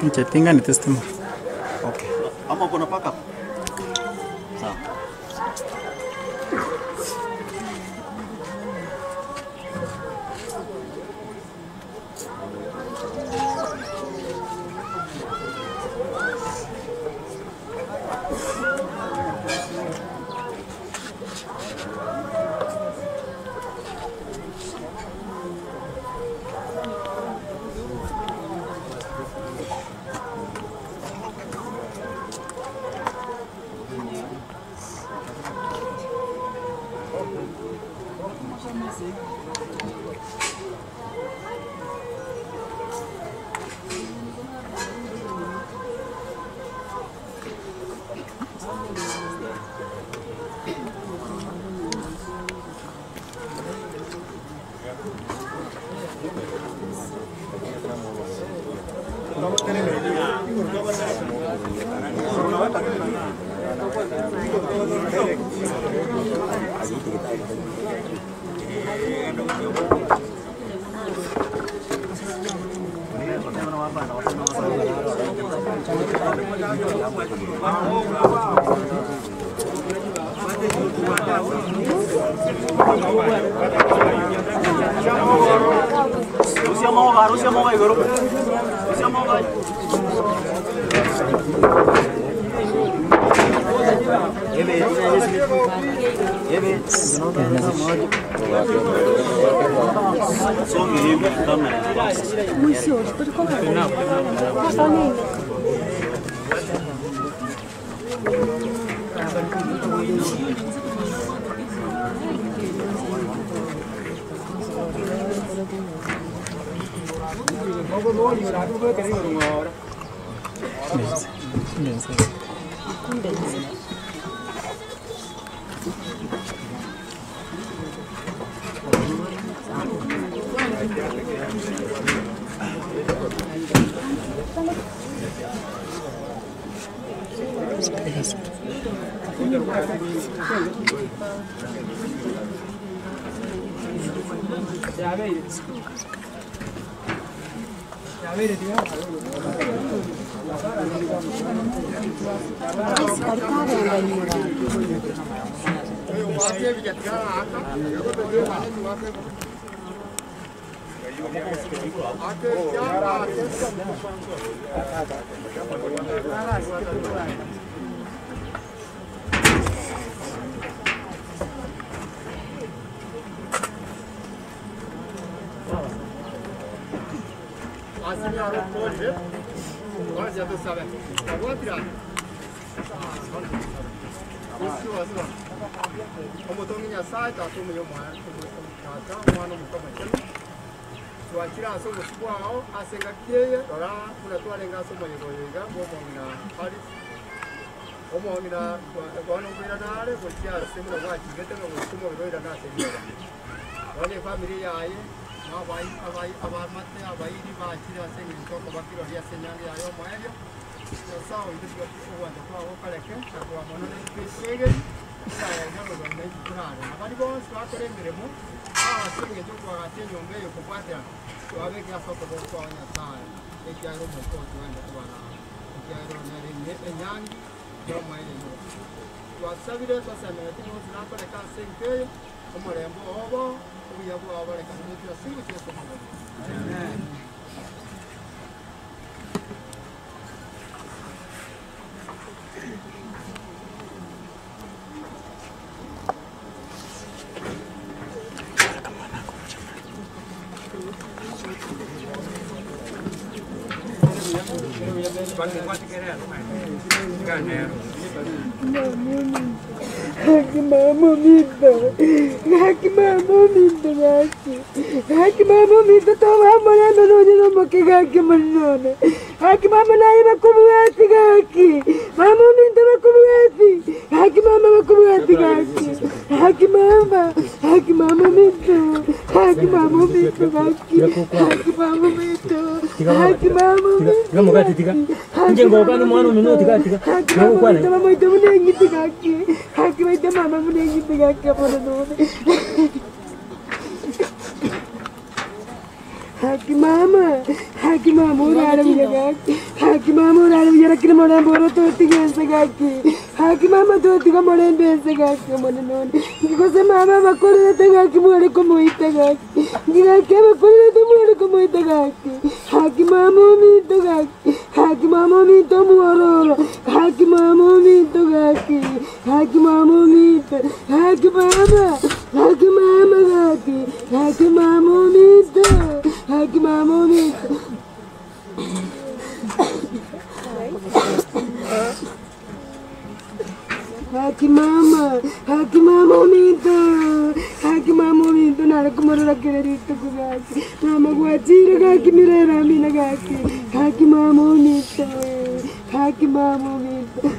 Inche tinganeti estima. Okay. Ama uko na backup? Sawa. Rusia moga, Rusia moga igoro. Rusia moga. Omotongi Nyasae, Tata omuya Tata, Omwana omoke omochenu, twachire ase obosio bwao ase engaki eye, rora buna twarenge ase omoyega oyo iga bw'omong'ina Paris. Omong'ina bono nkoirana are gochia ase buna gwachigete ng'a goika omobere oirane ase riroba. Bono efamiri yaye na abai abai abamate abairi bachire ase eng'encho okoba kirori ase enyangi yaye omoerio. Nyasae oito tiga ogwancha kwao gokoreke na koa mono naintwe ekwegeri torayaige amagoro naintwe torare. Na baria bonsi bakore emeremo ase eng'encho okoagacha enyomba eye okobwaterana, twabeke ase okoboko kwao Nyasae, ekiagera omoika oo togende kobaraa, ekiagera oyo nere enyangi y'omoerio y'obosio. Twasabire tosemeretie bonsi nakoreka ase enka eye, omorembe oo obo, obuya bwao borekane gochia ase gochia ase omobere. Amen. Gaki mama ominto, gaki mama ominto gaki, gaki mama ominto tobamorembe nonye na omoke gaki monene, gaki mama naye bakobwati gaki, mama ominto bakobwati, gaki mama bakobwati gaki, gaki mama, gaki mama ominto, gaki mama ominto gaki, gaki mama ominto, gaki mama ominto, Tiga mokati tiga. Inche ngokana omwana omino tiga tiga. Haki Tiga mama gokwana. ominto bamoite buna eng'iti gaki, haki baite mama buna eng'iti gaki omonene one. Haki mama, haki mama orare buya gaki, haki mama orare buya lakini morembe oro totiga ense gaki, haki mama totiga morembe ense gaki omonene one. Ngigose mama abakorerete gaki mware komoita gaki, ngigaki abakorerete mware komoita gaki, haki mama ominto gaki, haki mama ominto omwororo, haki mama ominto gaki, haki mama ominto, haki mama, haki mama gaki, haki mama ominto, haki mama ominto. Haki mama, haki mama ominto, haki mama ominto, nara kumorora kere rituko gaki, mama gwachire gaki mirera amina gaki, haki mama ominto, haki mama ominto.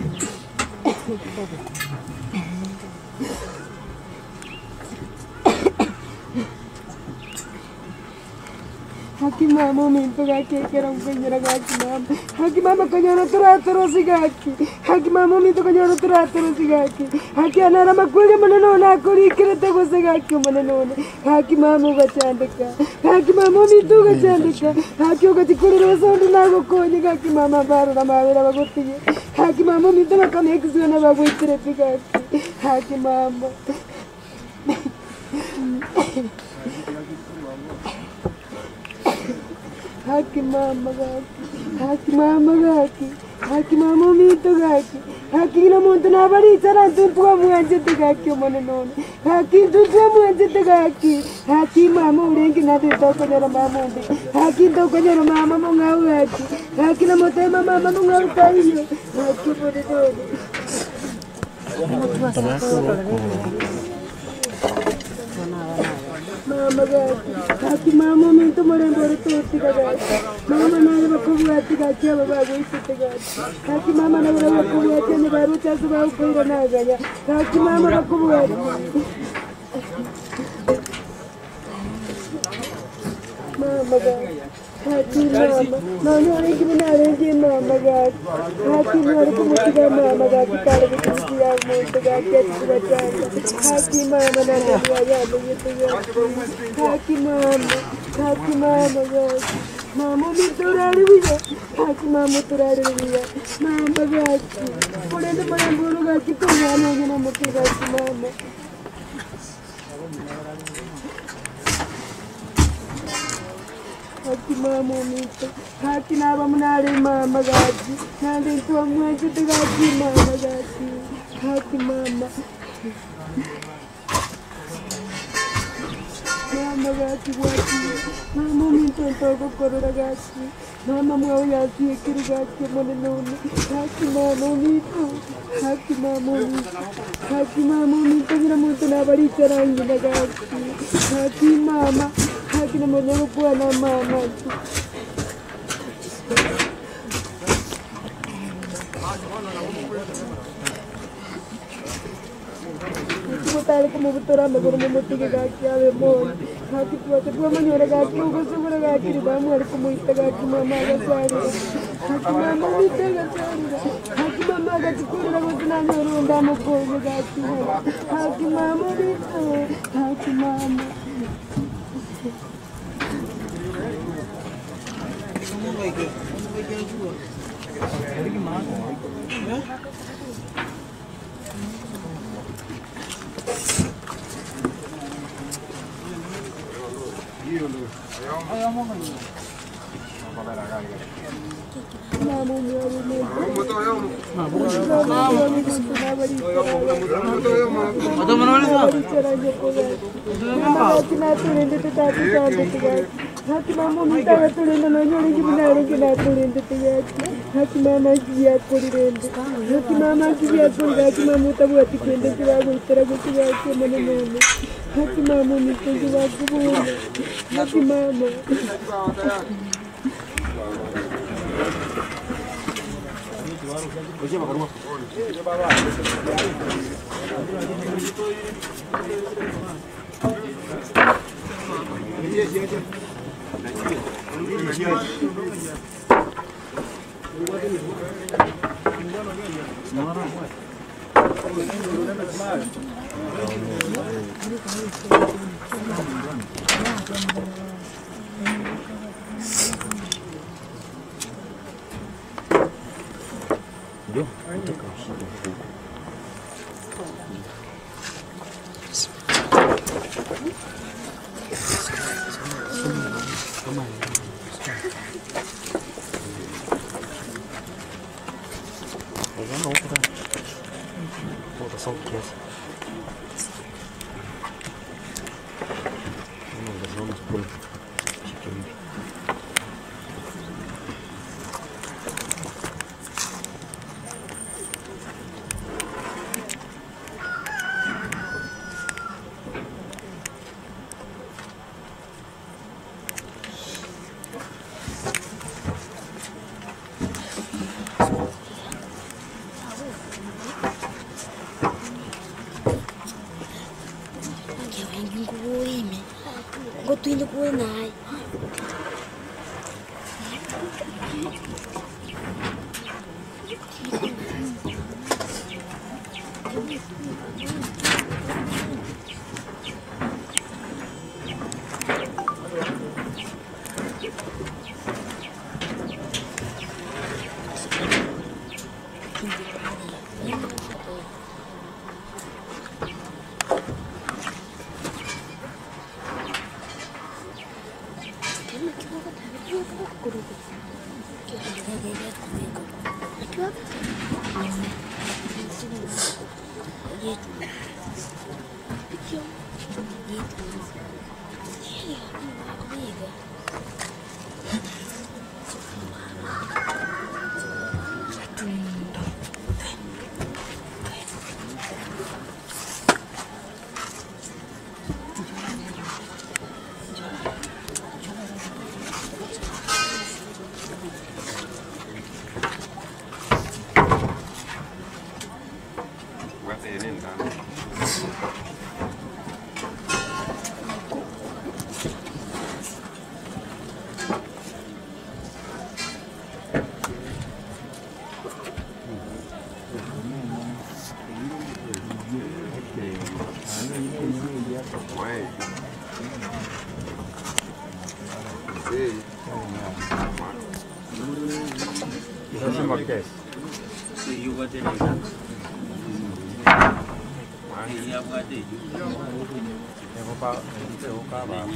Haki mama ominto gaki ekero nkonyora gaki mama. Haki mama konyora toratorosi gaki. Haki mama ominto konyora toratorosi gaki. Haki anara makweli omonene one akorikirete gose gaki omonene one. Haki mama ogachandeka. Haki mama ominto ogachandeka. Haki ogatikorera ase onde nagokonye gaki mama barora mabera bagotige. Haki mama ominto bakamekisiwa na bagoitire pi gaki. Haki mama. Haki mama gaki, haki mama gaki, haki mama ominto gaki, haki ng'ina omonto nabarichara ntumpwa mwanchete gaki omonene one, haki ntumpwa mwanchete gaki, haki mama orenge nabe tokonyora mama onde, haki ntokonyora mama mong'ao gaki, haki namotema mama mong'ao taiyo, haki omonene one. Mama gaki, haki mama ominto morembe ore totiga gaki, mama naye bakobwati gaki aba bagoitete gaki, haki mama nabo bakobwati ane baroche ase bagokoira naganya, haki mama bakobwati. Mama gaki, haki mama, nonye orenge buna arenge mama gaki, haki mware komotiga mama gaki kare gotugia omonto gaki atibachanga, haki mama nande yayamanyete gaki, haki mama, haki mama gaki, mama ominto orare buya, haki mama otorare buya, mama gaki, korende morembe oro gaki tomwana onye nomoke gaki mama. Haki mama ominto, haki naba munare mama gaki, nande ntwa mwanchete gaki mama gaki, haki mama. Mama gaki gwaki, mama ominto ntogokorora gaki, mama mwao yasiekire gaki omonene one, haki mama ominto, haki mama ominto, haki mama ominto ng'ina monto nabarichara ng'ina gaki, haki mama, haki namonye gokwana mama tu. Motare komobutora amagoro momotige gaki abe moyo, haki twate twamanyora gaki ogosogora gaki ribamware komoita gaki mama agasarira, haki mama omite agasarira, haki mama agatikorera gose nanyora onde amokonye gaki, haki mama omito, haki mama. Mama Haki mama ominto aturinde nonyore munarenge naturindete gaki, haki mama nkiyakorirende, haki mama nkiyakorire, haki mama otabwati kende nkibagoitera gose gaki omonene one, haki mama ominto nkibakobuna, haki mama. Ndio, nataka ushike mfuko.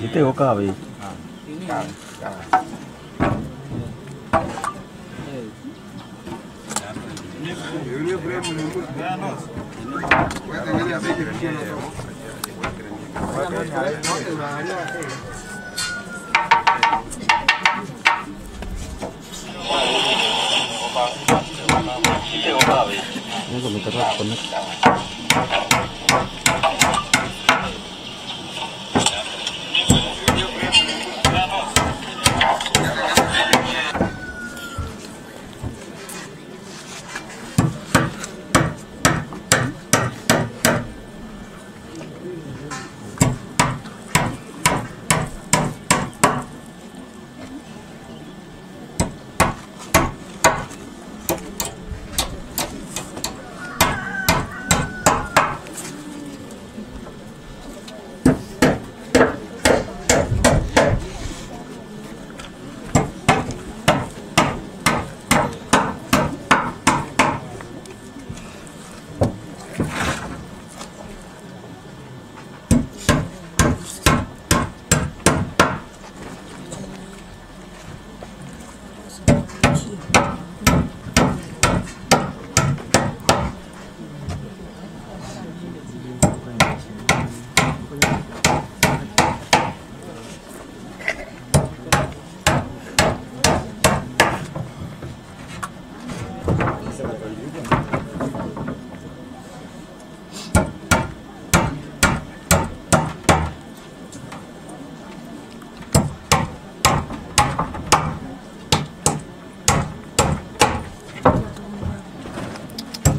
Gitego kabe.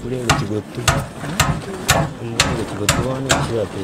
Uriya kigotu. Uriya kigotu wano kibape.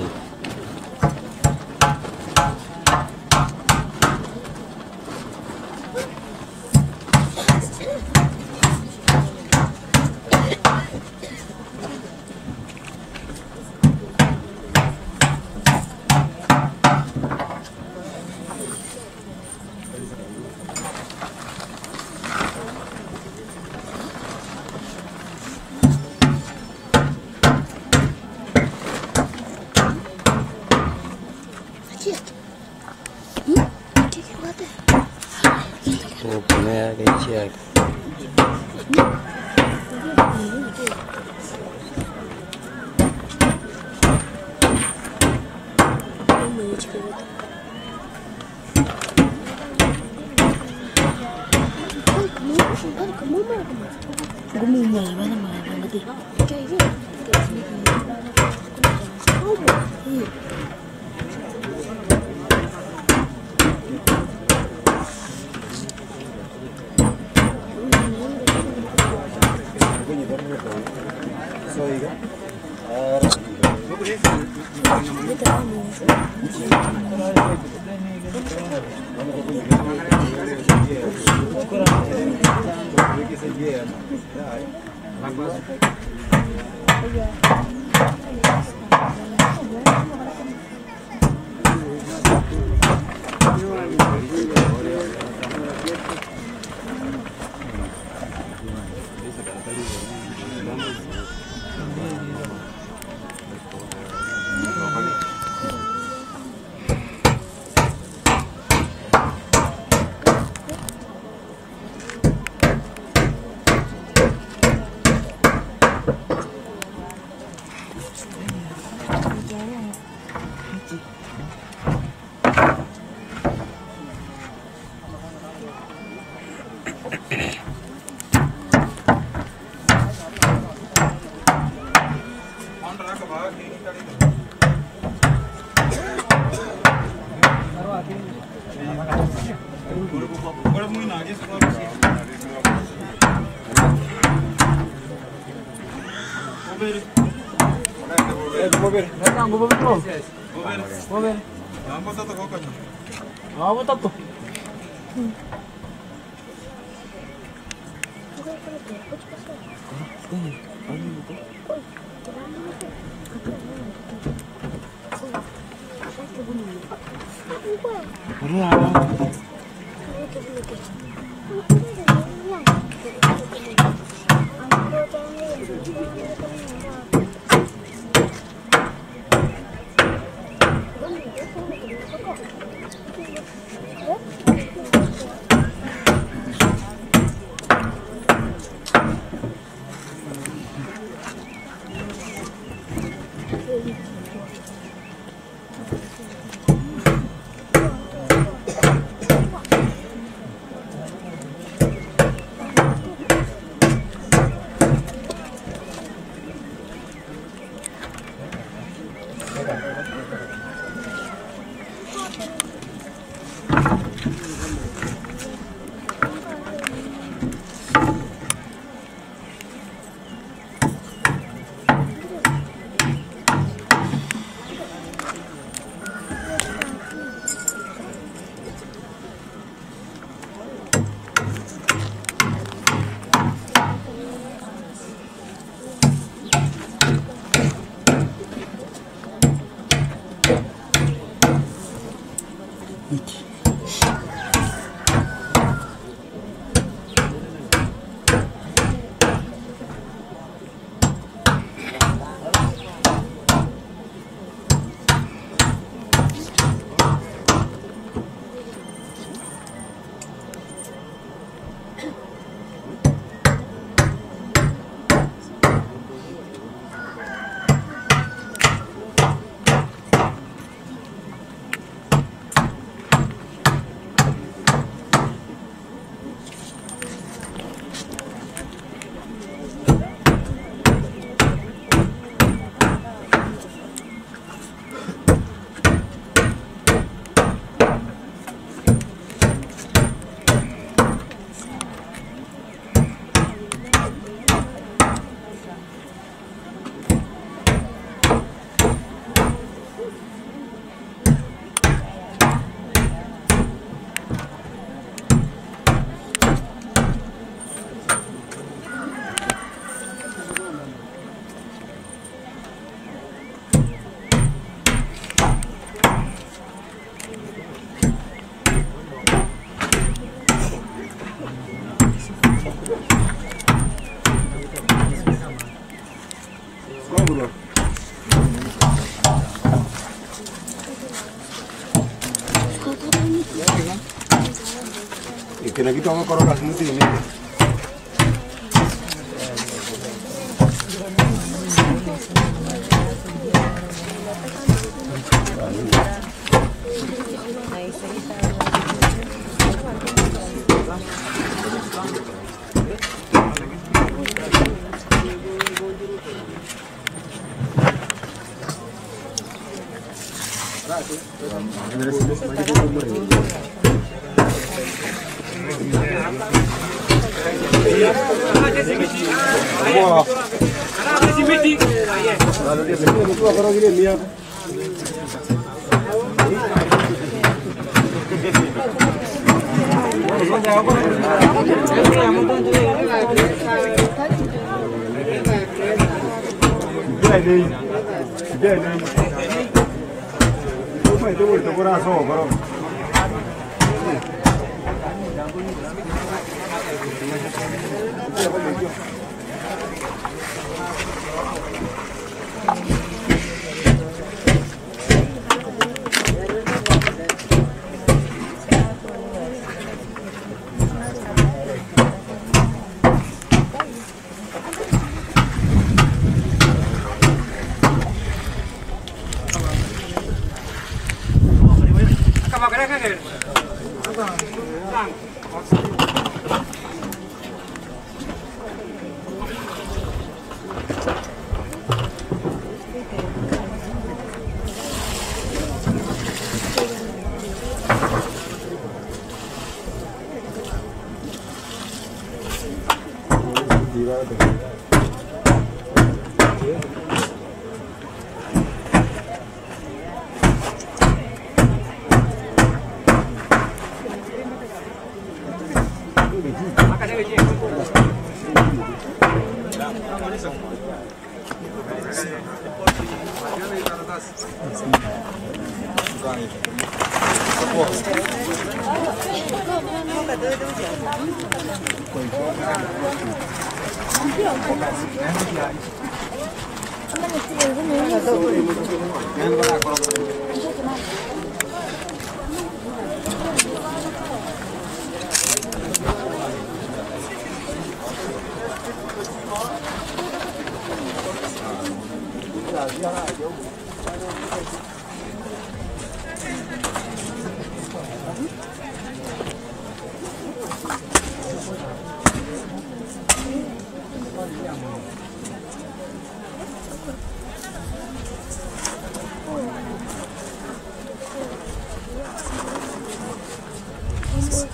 Eke naki togokora ase motenenete.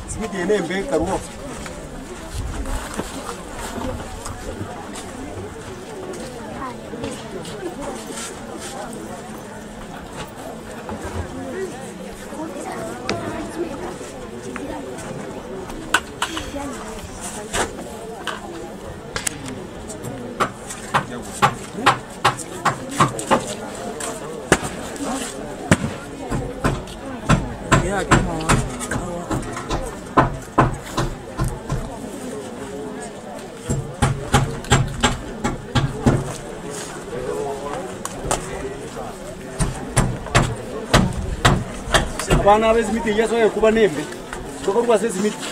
Simiti ene embe karwo. Abana b'esimiti eyio ase oyekuba nembe, tokorwa ase esimiti.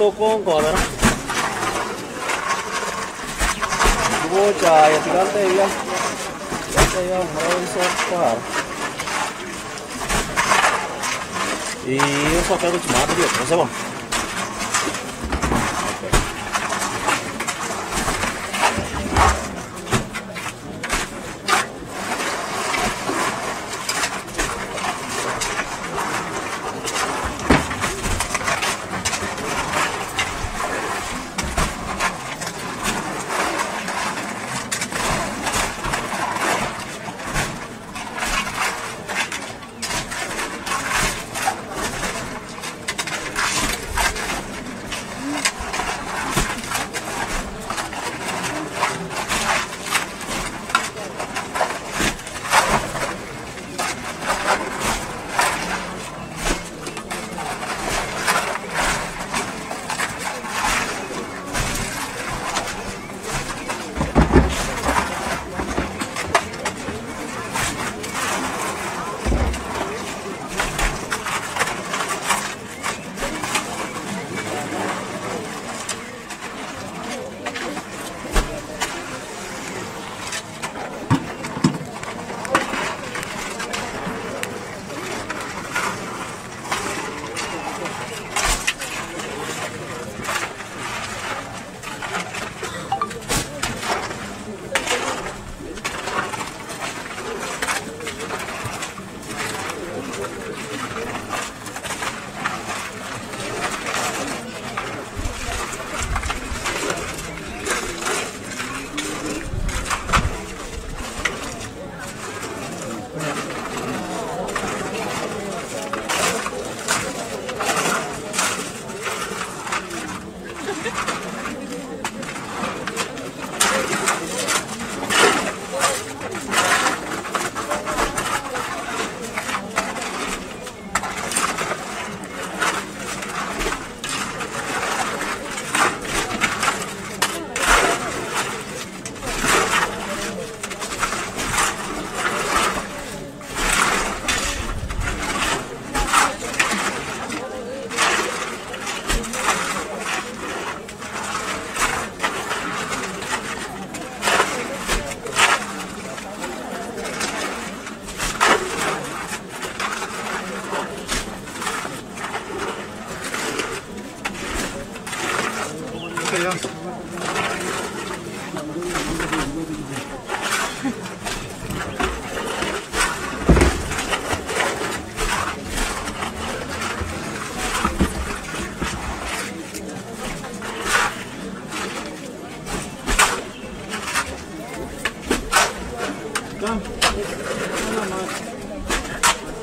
Tokonkora gocha tiga ntebi omorero e eu só quero te matar, viu? Tá bom.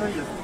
Ase Yeso.